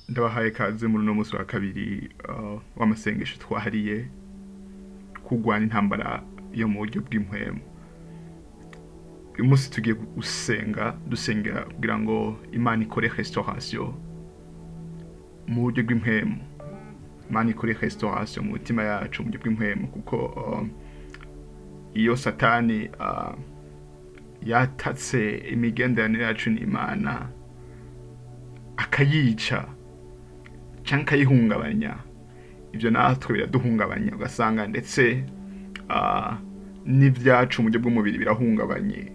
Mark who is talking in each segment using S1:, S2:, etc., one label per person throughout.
S1: Ndabahaye kaze muri uno munsi wa kabiri w'amasengesho twahariye kurwana intambara yo mu buryo bw'impwemu. Uyu munsi tugiye gusenga, dusengera kugira ngo Imana ikore restauration mu buryo bw'impwemu. Imana ikore restauration mu mitima yacu mu buryo bw'impwemu, kuko iyo Satani yatatse imigenderanire yacu n'Imana, akayica canke akayihungabanya, ibyo natwe biraduhungabanya, ugasanga ndetse n'ibyacu mu buryo bw'umubiri birahungabanye.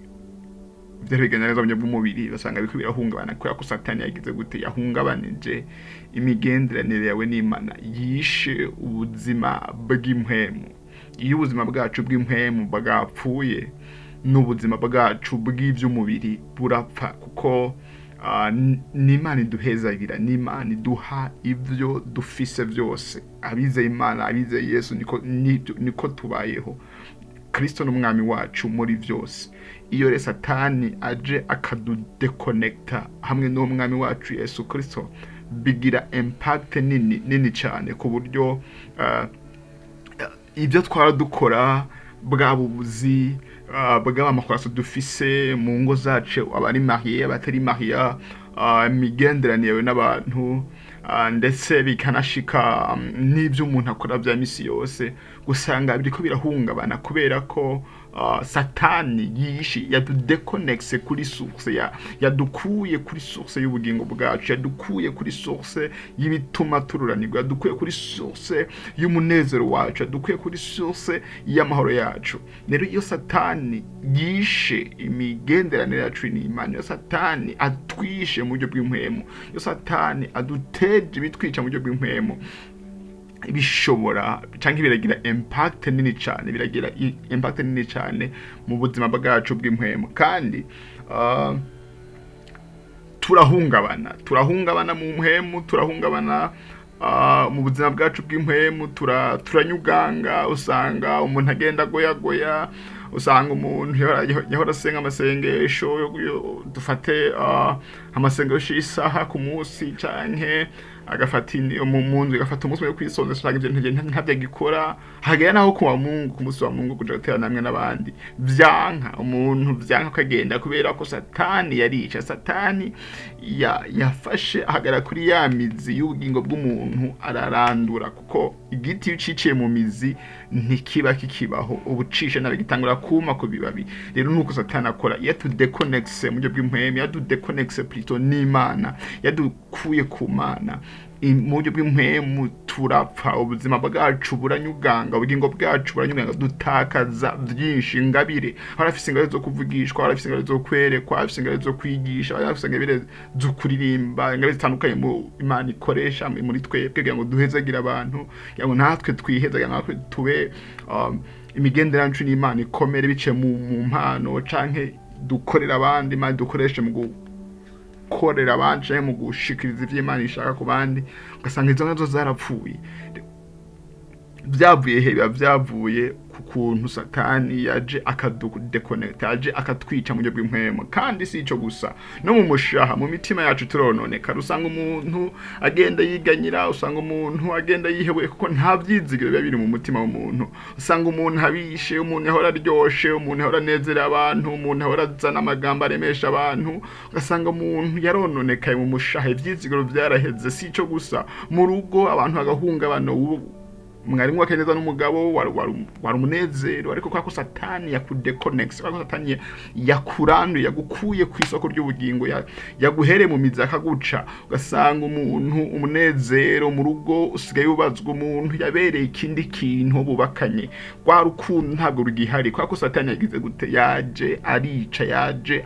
S1: Ivyari bigenda neza mu buryo bw'umubiri ugasanga biriko birahungabana kubera ko Satani yagize gute? Yahungabanije imigenderanire yawe n'Imana, yishe ubuzima bw'impwemu. Iyo ubuzima bwacu bw'impwemu bwapfuye, n'ubuzima bwacu bw'ivy'umubiri burapfa, kuko ni Imana iduhezagira, ni Imana iduha ivyo dufise vyose. Abizeye Imana, abizeye Yesu, niko tubayeho. Kristo n'umwami wacu muri vyose. Iyo rero Satani aje akadudekonekta hamwe n'umwami wacu Yesu Kristo, bigira impact nini nini cyane, ku buryo ibyo twara dukora, bwa bubuzi, bwaba amakosa dufise mu ngo zacu, abari mariés, abatari mariés, imigenderanire n'abantu, ndetse bikanashika n'ibyo umuntu akora bya misi yose, gusanga biriko birahungabana kubera ko Satani yishe, yadudekonekise kuri source ya, yadukuye kuri source y'ubugingo bwacu, yadukuye kuri source y'ibituma tururanirwa, yadukuye kuri source y'umunezero wacu, yadukuye kuri source y'amahoro yacu. Rero iyo Satani yishe imigenderanire yacu n'Imana, iyo Satani atwishe mu buryo bw'impwemu, iyo Satani aduteje ibitwica mu buryo bw'impwemu, bishobora canke biragira impact nini cyane, biragira impact nini cyane mu buzima bwacu bw'impwemu. Kandi turahungabana, turahungabana mu mpwemu, turahungabana mu buzima bwacu bw'impwemu, turanyuganga. Usanga umuntu agenda agoyagoya, usanga umuntu yahora asenga amasengesho dufate amasengesho y'isaha ku munsi, canke agafata mu nzu, agafata umunsi wo kwisonzesha, canke ivyo ntabyo agikora. Hagera naho kuwa Mungu, ku munsi wa Mungu, kuja guterana hamwe n'abandi vyanka, umuntu vyanka akagenda, kubera ko Satani yarica. Satani yafashe ahagara kuri ya mizi y'ubugingo bw'umuntu, ararandura, kuko igiti iyo uciciye mu mizi ntikiba kikibaho, ubucisha nabi gitangura kuma ku bibabi. Rero nuko Satani akora iyo atudekonekise mu buryo bw'impwemu, iyo adudekonekise plutôt n'Imana, yadukuye ku Mana mu buryo bw'impwemu, turapfa, ubuzima bwacu buranyuganga, ubugingo bwacu buranyuganga, dutakaza byinshi, ingabire. Hari afise ingabire zo kuvugishwa, hari afise ingabire zo kwerekwa, hari afise ingabire zo kwigisha, hari afise ingabire zo kuririmba, ingabire zitandukanye mu Imana ikoresha muri twebwe kugira ngo duhezagire abantu, kugira ngo natwe twihezagire, natwe tube imigenderanire yacu n'Imana ikomere biciye mu mpano, canke dukorera abandi, Imana dukoreshe mu gukorera abandi canke mu gushikiriza ivyo Imana ishaka ku bandi. Ugasanga izo nazo zarapfuye. Byavuye he? Biba byavuye ku kuntu Satani yaje akadudekonekta, yaje akatwica mu buryo bw'impwemu. Kandi si ico gusa, no mu mushaha, mu mitima yacu turononeka. Usanga umuntu agenda yiganyira, usanga umuntu agenda yihebuye, kuko nta vyizigiro biba biri mu mutima w'umuntu. Usanga umuntu abishe, umuntu ahora aryoshe, umuntu ahora anezera abantu, umuntu ahora azana amagambo aremesha abantu, ugasanga umuntu yarononekaye mu mushaha, ivyizigiro vyaraheze. Si ico gusa, mu rugo abantu bagahungabana. Ubu mwarimu wakeneza n'umugabo wari umunezero, ariko kubera ko Satani yakudekonekise, kubera ko Satani yakuranduye, yagukuye ku isoko ry'ubugingo, yaguhereye mu mizi akaguca, ugasanga umuntu umunezero mu rugo usigaye ubazwa umuntu yabereye ikindi kintu bubakanye. Rwa rukundo ntabwo rugihari, kubera ko Satani yagize gute? Yaje arica, yaje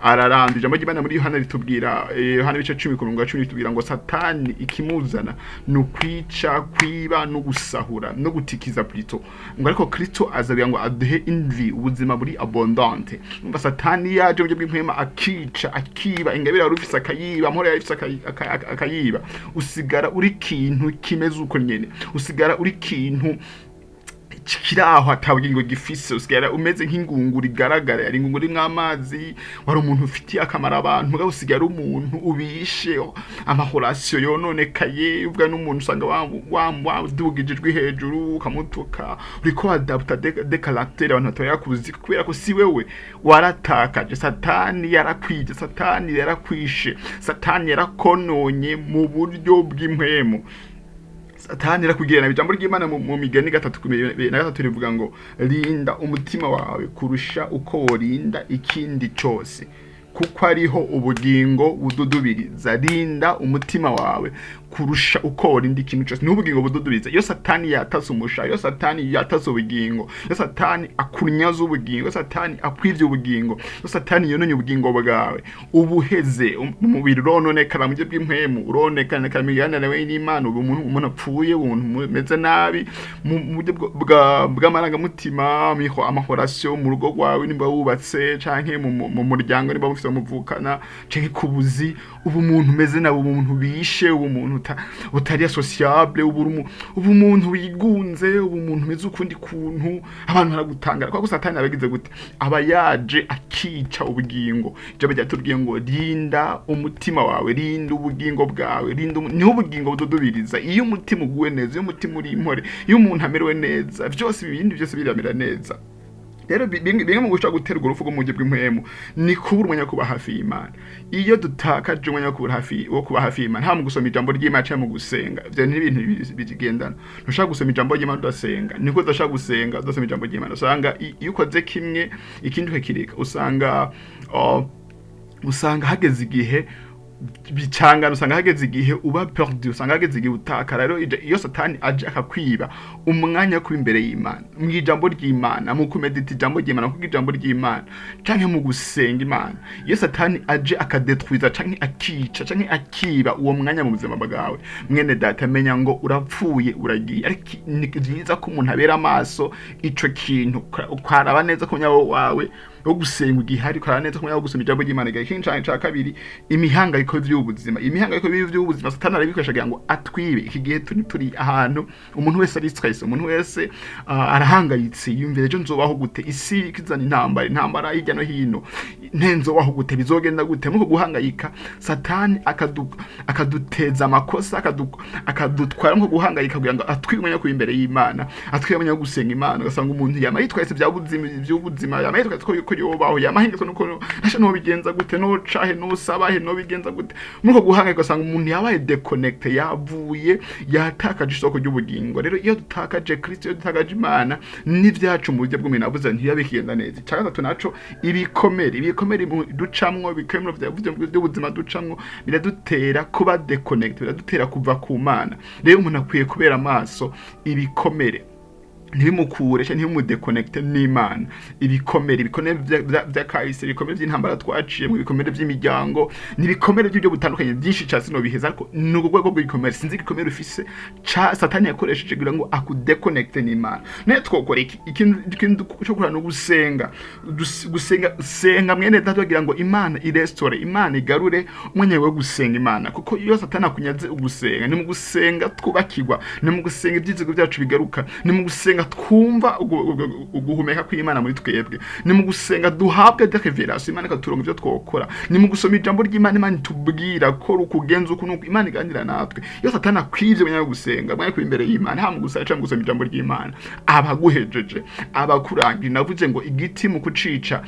S1: araranda. Ijambo ry'Imana muri Yohana ritubwira, Yohana ibice 10 ku murongo wa 10, ritubwira ngo Satani ikimuzana ni ukwica, kwiba no gusahura no gutikiza plutôt, ngo ariko Kristo azabira ngo aduhe imvi, ubuzima buri abondante. Umva, Satani yaje mu buryo bw'impwema akica, akiba ingabire wari ufise, akayiba amahoro yari ufise, akayiba, usigara uri kintu kimeze uko nyene, usigara uri kintu kiri aho atabugingo gifise. Usigara umeze nk'ingunguru igaragara, yari ingunguru irimwo amazi, wari umuntu ufitiye akamaro abantu, mugabo usigara ari umuntu ubishe, ama relations yononekaye, uvuga n'umuntu usanga wadugije ijwi hejuru ukamutuka, uriko adapta des caractères abantu batayakuzi, kubera ko si wewe, waratakaje. Satani yarakwije, Satani yarakwishe, Satani yarakononye mu buryo bw'impwemu, Satani irakugirana. Ijambo ry'Imana mu Migani 3:23 rivuga ngo: "Rinda umutima wawe kurusha uko worinda ikindi cyose, kuko ariho ubugingo bududubiriza." Rinda umutima wawe kurusha uko worinda ikintu cyose, niho ubugingo bududubiriza. Iyo Satani yatase umusha, iyo Satani yatase ubugingo, iyo Satani akunyaza ubugingo, iyo Satani akwivye ubugingo, iyo Satani yononye ubugingo bwawe, ubuheze. Umubiri urononekara mu buryo bw'impwemu, uronekana mu migenderanire n'Imana, ubu umuntu apfuye, umuntu umeze nabi mu buryo bw'amarangamutima, ama relations mu rugo rwawe nimba wubatse, canke mu muryango nimba mufise muvukana, canke ku buzi, ubu umuntu umeze nabi, ubu umuntu bishe, ubu umuntu utari sociable, ubu umuntu wigunze, ubu umuntu umeze ukundi kuntu, abantu baragutangara, kuko Satani abagize gute? Aba yaje akica ubugingo. Ijambo ryatubwiye ngo: "Rinda umutima wawe, rinda ubugingo bwawe, rinda niho ubugingo bududubiriza." Iyo umutima uguwe neza, iyo umutima uri impore, iyo umuntu amerewe neza, byose, ibindi byose biramera neza. Rero bimwe mu gushobora guterwa urupfu rwo mu buryo bw'impwemu ni kubura umwanya wo kuba hafi y'Imana. Iyo dutakaje umwanya wo kuba hafi y'Imana, haba mu gusoma ijambo ry'Imana cyangwa mu gusenga, ivyo ni ibintu bigendana. Ntushobora gusoma ijambo ry'Imana udasenga, niko udashobora gusenga udasoma ijambo ry'Imana. Usanga iyo ukoze kimwe ikindi ukakireka, usanga hageze igihe bicangana, usanga hageze igihe uba perdu, usanga hageze igihe utakara. Rero iyo Satani aje akakwiba umwanya wo kuba imbere y'Imana, mu ijambo ry'Imana, mu kumedita ijambo ry'Imana, mu kwiga ijambo ry'Imana canke mu gusenga Imana, iyo Satani aje akadetruiza canke akica canke akiba uwo mwanya mu buzima bwawe, mwene data, menya ngo urapfuye, uragiye. Ariko ni vyiza ko umuntu abera amaso ico kintu, ukaraba neza ko umwanya wawe wo gusenga ugihari, ukaraba neza ko umwanya wo gusoma ijambo ry'Imana ugihari. Ikindi cane ca kabiri, imihangayiko vy'ubuzima. Imihangayiko vy'ubuzima Satani arabikoresha kugira ngo atwibe. Iki gihe turi ahantu umuntu wese ari stress, umuntu wese arahangayitse, yumvira: "Ejo nzobaho gute? Isi ikizana intambara, intambara hirya no hino, nzobaho gute? Bizogenda gute?" Muri uko guhangayika, Satani akaduteza amakosa, akadutwara mu guhangayika kugira ngo atwibe umwanya wo kuba imbere y'Imana, atwibe umwanya wo gusenga Imana. Ugasanga umuntu yama yitwaye bya buzima by'ubuzima, yama yitwaye ko yobaho, yama ahingitswe nuko nasha no bigenza gute, no cahe, no sabahe, no bigenza gute. Muri uko guhangayika ugasanga umuntu yabaye déconnecté, yavuye, yatakaje isoko ry'ubugingo. Rero iyo dutakaje Kristo, iyo dutakaje Imana n'ivyacu mu buryo bw'umuntu avuze, ntibiba bikigenda neza. Icya gatatu naco, ibikomere. Ibikomere ducamwo, ibikomere by'ubuzima ducamwo biradutera kuba déconnecté, biradutera kuva ku Mana. Rero umuntu akwiye kubera amaso ibikomere ntibimukure cyangwa ntibimudéconnecte n'Imana. Ibikomere vy'akahise, ibikomere by'intambara twaciyemo, ibikomere by'imiryango, n'ibikomere by'ibyo butandukanye byinshi cyane, sinobiheza, ariko ni urwego rw'ibikomere. Sinzi igikomere ufise ca Satani yakoresheje kugira ngo akudéconnecte n'Imana. Nayo twokora iki? Ikintu cyo gukora ni ugusenga. Gusenga, senga mwene data, kugira ngo Imana irestore, Imana igarure umwanya wo gusenga Imana, kuko iyo Satani akunyaze ugusenga, ni mu gusenga twubakirwa, ni mu gusenga ibyizigo byacu bigaruka, ni mu gusenga twumva uguhumeka kw'Imana muri twebwe, ni mu gusenga duhabwa des révélations, Imana ikaturonga ibyo twokora, ni mu gusoma ijambo ry'Imana, Imana itubwira ko ukugenza uku nuku, Imana iganira natwe. Iyo Satani akwivye umwanya wo gusenga, umwanya wo kuba imbere y'Imana, haba mu gusenga cyangwa mu gusoma ijambo ry'Imana, aba aguhejeje, aba akurangiye. Navuze ngo igiti mu kucica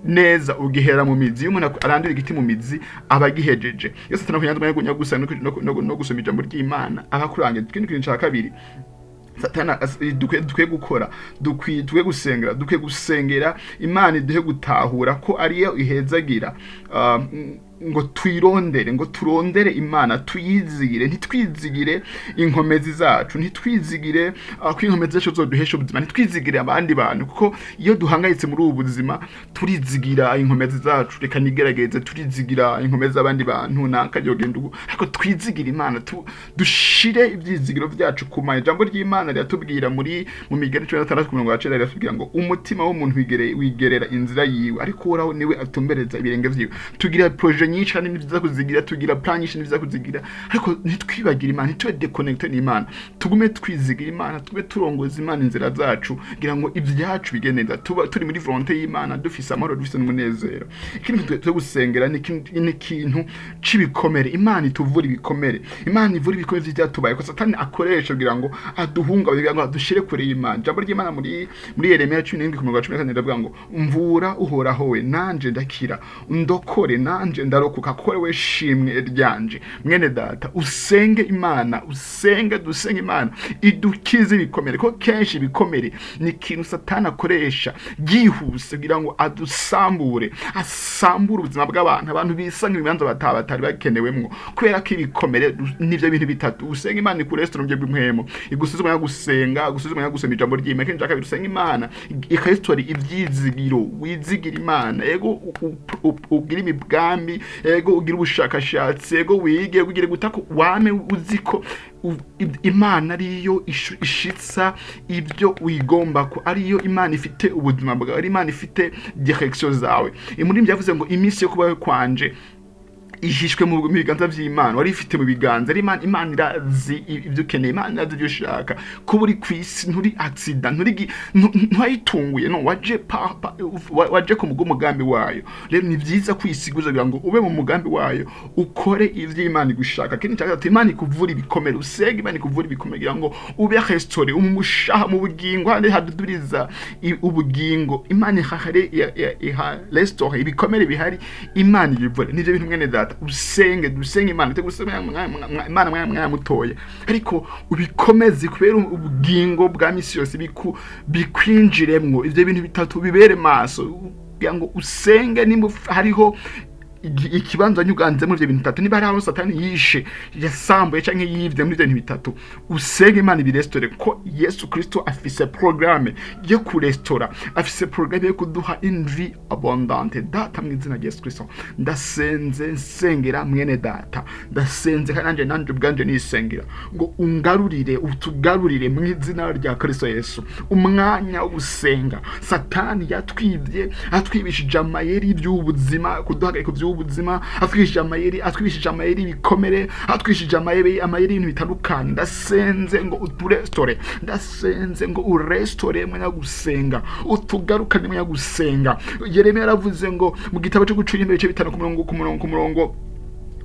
S1: neza ugihera mu mizi. Iyo umuntu arandura igiti mu mizi, aba agihejeje. Iyo Satani akunyaze umwanya wo gusenga no gusoma ijambo ry'Imana, aba akurangiye. Ikindi kintu ca kabiri Satana dukwiye gukora, dukwiye gusengera Imana iduhe gutahura ko ariyo ihezagira, ngo twirondere, ngo turondere Imana, tuyizigire, ntitwizigire inkomezi zacu, ntitwizigire ko inkomezi zacu zoduhesha ubuzima, ntitwizigire abandi bantu, kuko iyo duhangayitse muri ubu buzima turizigira inkomezi zacu: "Reka nigerageze." Turizigira inkomezi z'abandi bantu, nakayogenda ubu. Ariko twizigire Imana, dushire ibyizigiro byacu ku Mana. Ijambo ry'Imana riratubwira mu Migani 16 ku murongo wa 9, riratubwira ngo: "Umutima w'umuntu wigerera inzira yiwe, ariko Uhoraho niwe atumbereza ibirenge vyiwe." Tugira projets nyinshi kandi ni vyiza kuzigira, tugira plan nyinshi, ni vyiza kuzigira, ariko ntitwibagire Imana, ntitube déconnecté n'Imana, tugume twizigira Imana, tugume turongoza Imana inzira zacu kugira ngo ibyacu bigende neza, tuba turi muri volonté y'Imana, dufise amahoro, dufise n'umunezero. Ikindi kintu twe gusengera ni ikintu c'ibikomere. Imana ituvura ibikomere, Imana ivura ibikomere vy'ivyatubaye ko Satani akoresha kugira ngo aduhungabanye, kugira ngo adushire kure y'Imana. Ijambo ry'Imana muri Yeremiya 17 ku murongo wa 14 riravuga ngo: "Mvura Uhoraho we, nanje ndakira, undokore nanje ndarokoka, kuko we shimwe ryanje." Mwene data, usenge Imana, usenge, dusenge Imana idukize ibikomere, ko kenshi ibikomere ni ikintu Satani akoresha byihuse kugira ngo adusambure, asambure ubuzima bw'abantu, abantu bisanga ibibanza batari bakenewemwo kubera ko ibikomere. Nivyo bintu bitatu: usenga Imana ikuresitora mu buryo bw'impwemu, igusubize umwanya wo gusenga, gusubiza umwanya wo gusoma ijambo ry'Imana. Ikindi cya kabiri, usenga Imana ikaresitora ivyizigiro, wizigira Imana. Ego ugire imigambi, ego ugire ubushakashatsi, ego wige, ugire gutako wame uzi ko Imana ariyo ishitsa ibyo wigomba, ko ariyo Imana ifite ubuzima bwawe, ari Imana ifite direction zawe. Umuririmbyi yavuze ngo: "Iminsi yo kubaho kwanje ihishwe mu biganza vy'Imana." Wari ifite mu biganza ari Imana. Imana irazi ibyo ukeneye, Imana irazi ibyo ushaka. Kuba uri ku isi nturi accident, ntiwayitunguye, no waje waje ku mugambi wayo. Rero ni vyiza kwisiguza kugira ngo ube mu mugambi wayo, ukore ivyo Imana igushaka. Ikindi cya gatatu, Imana ikuvura ibikomere. Usenge Imana ikuvura ibikomere kugira ngo ube restauré umushaha mu bugingo, handi haduduriza ubugingo. Imana ihahare iha restaure ibikomere bihari, Imana ibivure. Nivyo bintu, mwene data, usenge, dusenge Imana. Gusenga Imana mwanya mutoya, ariko ubikomeze kubera ubugingo bwa misi yose, bikwinjiremwo. Ivyo bintu bitatu bibere maso kugira ngo usenge. Nimba hariho ikibanza nyuganze muri ivyo bintu bitatu, niba hariho Satani yishe, yasambuye canke yivye muri ivyo bintu bitatu, usenge Imana ibirestore, ko Yesu Kristo afise programme yo kurestora, afise programme yo kuduha une vie abondante. Data, mu izina rya Yesu Kristo, ndasenze, nsengera mwene data, ndasenze kandi nanje ubwanje nisengera ngo ungarurire, utugarurire mu izina rya Kristo Yesu umwanya wo gusenga. Satani yatwibye, atwibishije amayeri by'ubuzima, kuduhagarika by'ubuzima, atwibishije amayeri, atwibishije amayeri ibikomere, atwibishije amayeri y'ibintu bitandukanye. Ndasenze ngo uturestore, ndasenze ngo urestore mwanya wo gusenga, utugarukane mwanya wo gusenga. Yeremiya yaravuze ngo mu gitabo cyo gucura imbere, ibice 5, ku murongo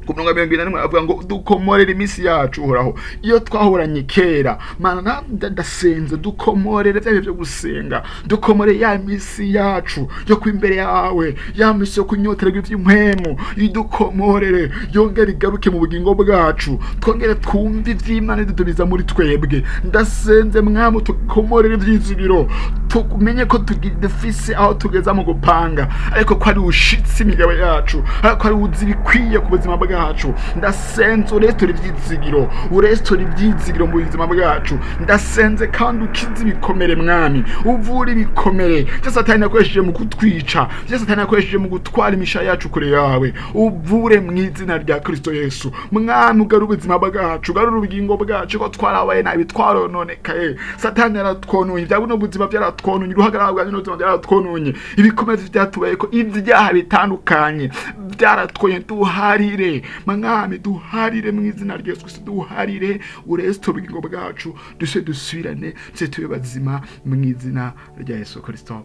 S1: wa 41, avuga ngo: "Dukomorere iminsi yacu, Uhoraho, iyo twahoranye kera." Mana, ndasenze, dukomorere bya bihe byo gusenga, dukomorere ya minsi yacu yo kuba imbere yawe, ya minsi yo kunyoterwa iby'impwemu, idukomorere, yongere igaruke mu bugingo bwacu, twongere twumve iby'Imana idudubiza muri twebwe. Ndasenze Mwami, tukomorere ibyizigiro, tumenye ko dufise aho tugeza mu gupanga, ariko ko ari ushitse imigabo yacu, ariko ari uzi ibikwiye ku buzima bwacu. Ndasenze urestora ibyizigiro, urestora ibyizigiro mu buzima bwacu. Ndasenze kandi ukize ibikomere, Mwami, uvure ibikomere byo Satani yakoresheje mu kutwica, byo Satani yakoresheje mu gutwara imisha yacu kure yawe. Uvure mu izina rya Kristo Yesu. Mwami, ugarure ubuzima bwacu, ugarure ubugingo bwacu, ko twarabaye nabi, twarononekaye, Satani yaratwononye, bya buno buzima byaratwononye, uruhagarara bwa buno buzima byaratwononye, ibikomere byatubaye ko ibyaha bitandukanye byaratwonye. Duharire, Mwami, duharire mu izina rya Yesu Kristo, duharire, urestore ubugingo bwacu, duse dusubirane, duse tube bazima mu izina rya Yesu Kristo.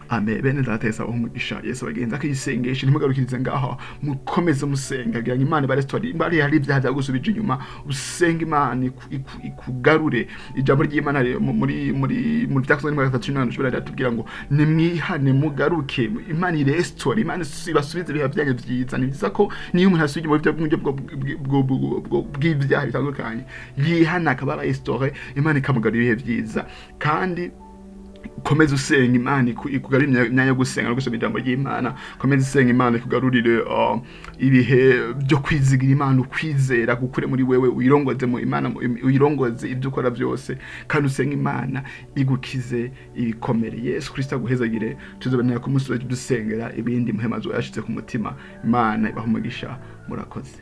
S1: Amen. Bene data, Yesu abahe umugisha, Yesu abagenza akisengesha. Ntimugarukirize ngaho, mukomeze musenga kugira ngo Imana ibarestore. Imba hari ibyaha byagusubije inyuma, usenge Imana ikugarure. Ijambo ry'Imana rero muri Byakozwe n'Intumwa 3:8 ushobora riratubwira ngo: "Nimwihane mugaruke, Imana irestore, Imana ibasubize ibihe byanyu byiza." Ni byiza ko niyo umuntu asubiye mu buryo bw'ibyaha bitandukanye, yihana akaba restauré, Imana ikamugarura ibihe byiza. Kandi komeza usenga Imana ikugarurire imyanya yo gusenga no gusoma ijambo ry'Imana. Komeza usenga Imana ikugarurire ibihe byo kwizigira Imana, ukwizera gukure muri wewe, uyirongoze mu Imana, uyirongoze ibyo ukora byose. Kandi usenga Imana igukize ibikomere. Yesu Kristo aguhezagire. Tuzobonera ku munsi dusengera ibindi muhemazo yashize ku mutima. Imana ibaha umugisha, murakoze.